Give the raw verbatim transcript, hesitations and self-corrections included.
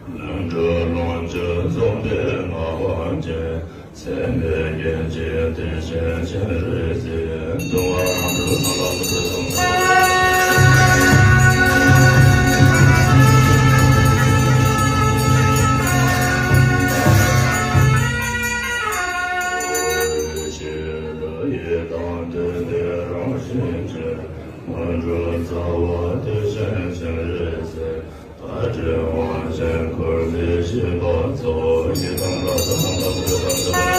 ལྷུན་གྲུབ་ལོངས་སྤྱོད་རྫོགས་པའི་ངག་དབང་ཅན། སེམས་དཔའི་རྒྱན་གྱི་དེ་བཞིན་གཤེགས་རིག་འཛིན། གདུང་བ་རང་གྲོལ་ཚངས་པ་སྐུ་ཁྲུས་གསུམ། ཕྱི་རོལ་ཡི་དྭགས་འདུལ་བའི་རང་བཞིན་ཅན། སྔོན་འགྲོ་རྩ་བ་དེ་བཞིན་གཤེགས་རིག་འཛིན། ལྷ་འདྲེ་དབང་ཆེན་འཁོར་འདས་ཞི་བ་མཚོ། ཡི་དམ་ལ་སོགས་དམ་པ་ཀུན་ཏུ་བདག་ཅག་